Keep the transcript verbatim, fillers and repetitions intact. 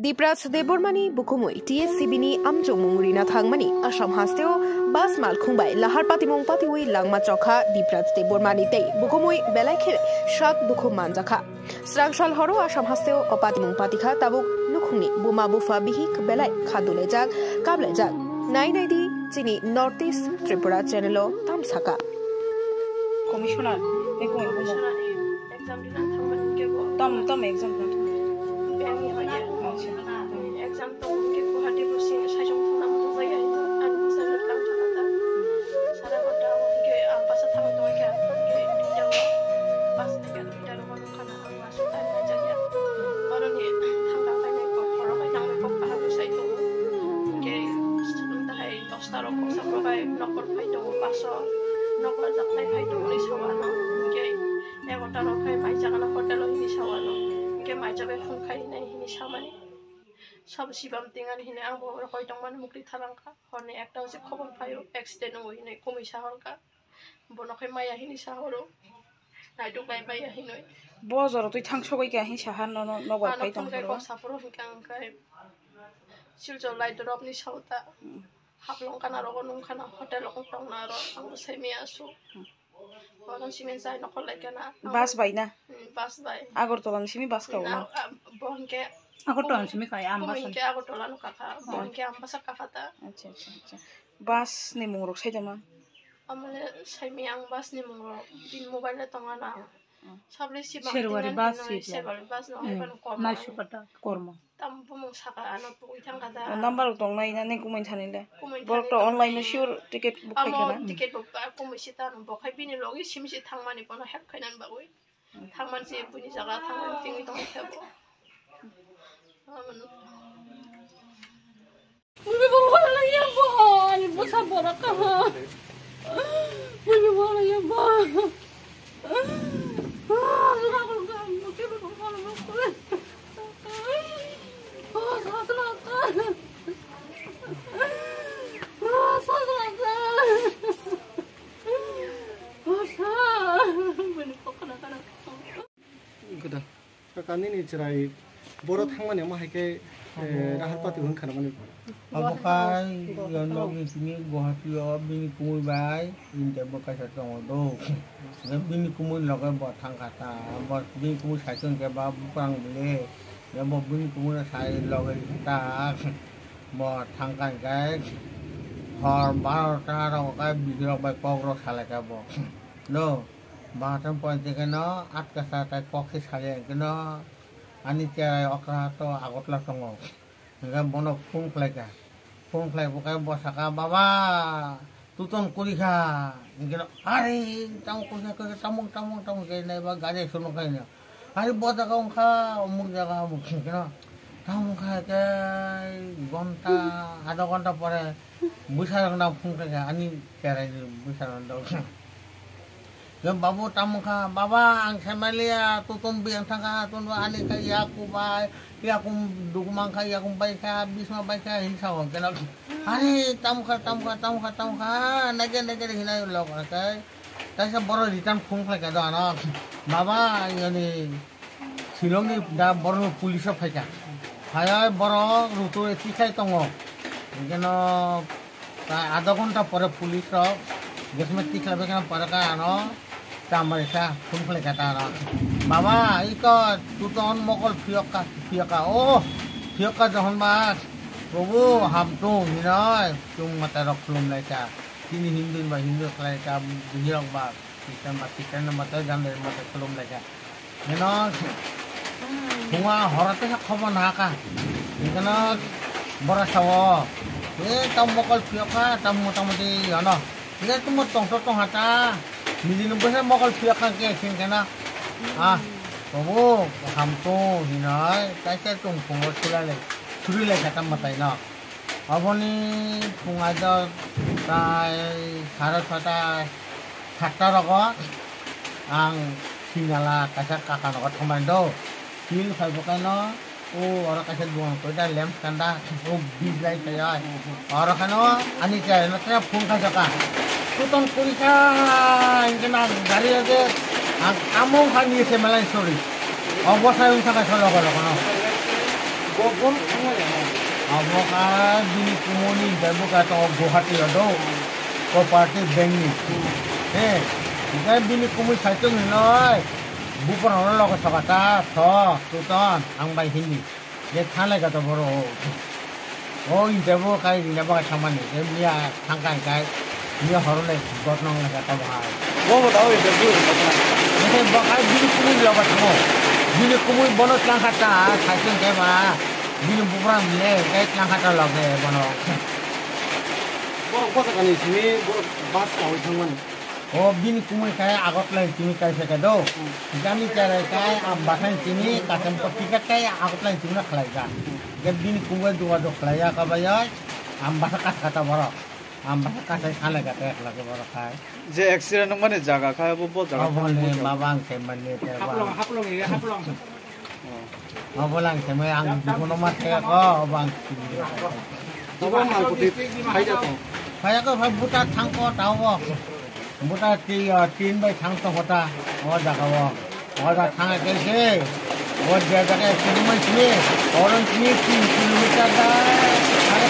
Dipraj Debbarmani bukumui T S C B ni amchongmung rina thangmani Assam hasteo bus malkhung bai lahar patimung patiwi langma chokha Dipraj Debbarmani tei bukumui belai khe sak dukhu manjakha. Srangsal horo Assam hasteo o patimung patikha tabuk nukhungni buma bupha bihik belai kha dulejak, kablejak. Nai naidi chini North East Tripura channel o tamsaka. Commissioner, ni kung exam dina thangmani kebo. Tam, tam exam dina thang. Biyangni hoye. Acha. Exam tong ke Guwahati bo sing saijong thangna mo jaya. Ani bwsajwk kang thangata. Sara ghonta hwnkhe ang basa thangwi tongkha. Hwnkhe duita o bus thangkha, duita rogo nungkha na ang aswk time naijakya. Oroni thangkha khainai kok, oro khai nangmani kok kaham sai tongo. Hwnkhe, tahai dosta rok koksa rok hai nokbar phai tongo, bus o nokbar jaknai phai tongo hinwi sao ano. Hwnkhe, egarota rok khai mai jagano hotel o hinwi sao ano. Hwnkhe mai jabai phone khai hinai hinwi samani. Sabo sibam tingani hinwi ang bo hoi tongmani mukti tharang kha. Horni ekta se khobor phaio, accident wngo hinwi kumui sahorkha. Bono khe maya hinwi sahoro. Naiduk lai maya hinwi. Bo jora twi thang sogwi kha hinwi saha no, no, nokbar phai tong phai phoro. Kok saphuru hinkha ang khai. Silchar lai dorop ni sauta. Hmm. Haplong kana rogo nung khana hotel ong tong na ro ang sai maya su. Hmm. Bono simi jai nokol lai kana. Bus bai na? Hmm, bus bai. Agartala ni simi bus ka na, na? Ah, bo hinkhe Agartala ni simi kai, Ambasa. Hinkhe Agartala no kakha, bo hinkhe Ambasa kakha ta. Acha, acha, acha. Bus ni mung rok sai tongma? Amole saimi ang bus ni mung rok, bini mobile le tonga na. Hmm. Sabri si bang Serwari tingani bus hinoi si ya. Serwari bus no hai pano kom. Naisukata kormo. Tam bumung saka ano tugui thangkha da. O number rok tongnai na ni kumui thani le. Kumui thani borok to online no sure ticket book khai khana. Amo ticket book ba kumui si tano bo khai bini logi simi si thangmani bono help khainani bagwi. Thangman si buini jaga thangman tingwi tongwi khe bo. Amano. Buini bo wala ya bo, ani bwsa bora kaha. Buini bo wala ya bo. Kaka nini chwrai boro thangmani omo hai khe, eh, Raharpati hwn khanamani. Abo khai, nogi simi Guwahati o bini kumui bai, India bo kaisa tongo do. Bini kumui loge bo thangkha ta, bo bini kumui sai tongkhe ba buprang bile, bo bini kumui sai loge ta, bo thangkha hwnkhe hor barota rok khe bihirok bai kok rok salaikha bo. Do. Bahatam pointe keno atka sa tai kok se sale keno ani cherai okra to Agartala tongo. Hingke bono phone khlai kha. Phone khlai bo khe bo saka, "Baba, tuton kuri kha." Hingke no, "Are, tamo kuri kha, kuri kha, tamo, tamo, tamo," khe nai ba gari sono khe no. Are bo jaga wngkha, umuk jaga, umuk hingke no. Tamo kha khe gonta, adha gonta pore bwsarok no phone khlai kha, ani cherai ni bwsarok no. Yo babu tamo kha, "Baba, ang sai manliya, tutum biyang thangkha, tun ani kha yaku bai, yaku dugumang kha, yaku bai kha, bisma bai kha," hin sao keno. "Are, tamo kha, tamo kha, tamo kha, tamo kha, nage, nage," hinai lok khe. Taisa boro return phone khlai kha do ano, "Baba, yani, Shillong ni da borok no police o phaikha. Phaiya borok rutu tikhai tongo. Hingkhe no ta adha ghonta pore police rok jesme tikhlai bai kheno pore kha ano chamari kha phone khlai kha ta ano. Baba, iko tuton mokol phiyok kha, phiyok kha, oh, phiyok kha johon ba, Prabhu, hamtung hinoi, chwng mwtai rok khulum lai kha. Chini Hindu ba Hindu khlai kha, bihirok ba Christian ba Christian, mwtai jandai mwtai khulum lai kha." Hino, phunga horo teisa khobor nahakha. Hingkeno bora sao, "E, tamo mokol phiyokha, tamo motamoti yano. Hingke tumo tongthok tongha ta, nijini bwsa mokol phiyokha khe," hingkeno. "Ah, Prabhu, hamto," hinoi, kaisa chwng phungo sulai lai, suri lai kha tamo mwtaino. Oboni phungai do tai sare sota, satta rogo ang sinala kaisa kaka nogo thangmani do. Tin phai bo kaino, o oro kaisa dugan koi da lem skanda, o bijlai kaya. Oro kano ani chai no tei phung kha jaka. Tuton kuri kha, hingke na gari age, ang among kha ni se malai sori. Obo sai wngkha kaisa logo logo no. Abo kha bini kumuni hwnkhe bwkha tongo Guwahati o do, cooperative bank ni. He, hwnkhe bini kumui saichung hinoi, buphang rok logo soka ta, tho, tuton, ang bai hindi. Je thanglai ka to boro. O inte bo kai rina ba samani, je miya thangkai kai. Bini horo le gotnong le kata bahai. Bo bo dao interview. Nese bakai bini kumui loba tamo. Bini kumui bono tlang kata, saichung kai ba. Bini bubrang le kai tlang kata loge bono. Bo bo sakani simi bo bas kawi thangmani. O bini kumui kai Agartala simi kai seke do. Jani chare kai Ambasa simi kasem ko tiket kai Agartala simi na khlai ja. Je bini kumui duwa do khlai ya ka bayai. Ambasa kas kata borok. Ang bahai kasai khalai ka tek lagi borok hai. Je accident wngmani jaga kha, bo, bo jaga Obo kha, ni bo jaga. Mabang se mani te ba. Haplong, haplong, ye, haplong. Obo lang se mai ang dukuno ma te ko, obo ang sini. Obo ang kuti, hai ja to. Hai ko, hai buta thang ko, tao bo. Buta ti, ah, tin bai thang to hota, o jaga o. O jaga thang ke se, o jaga ke sini mai sini, orang sini tin kilometer da, ada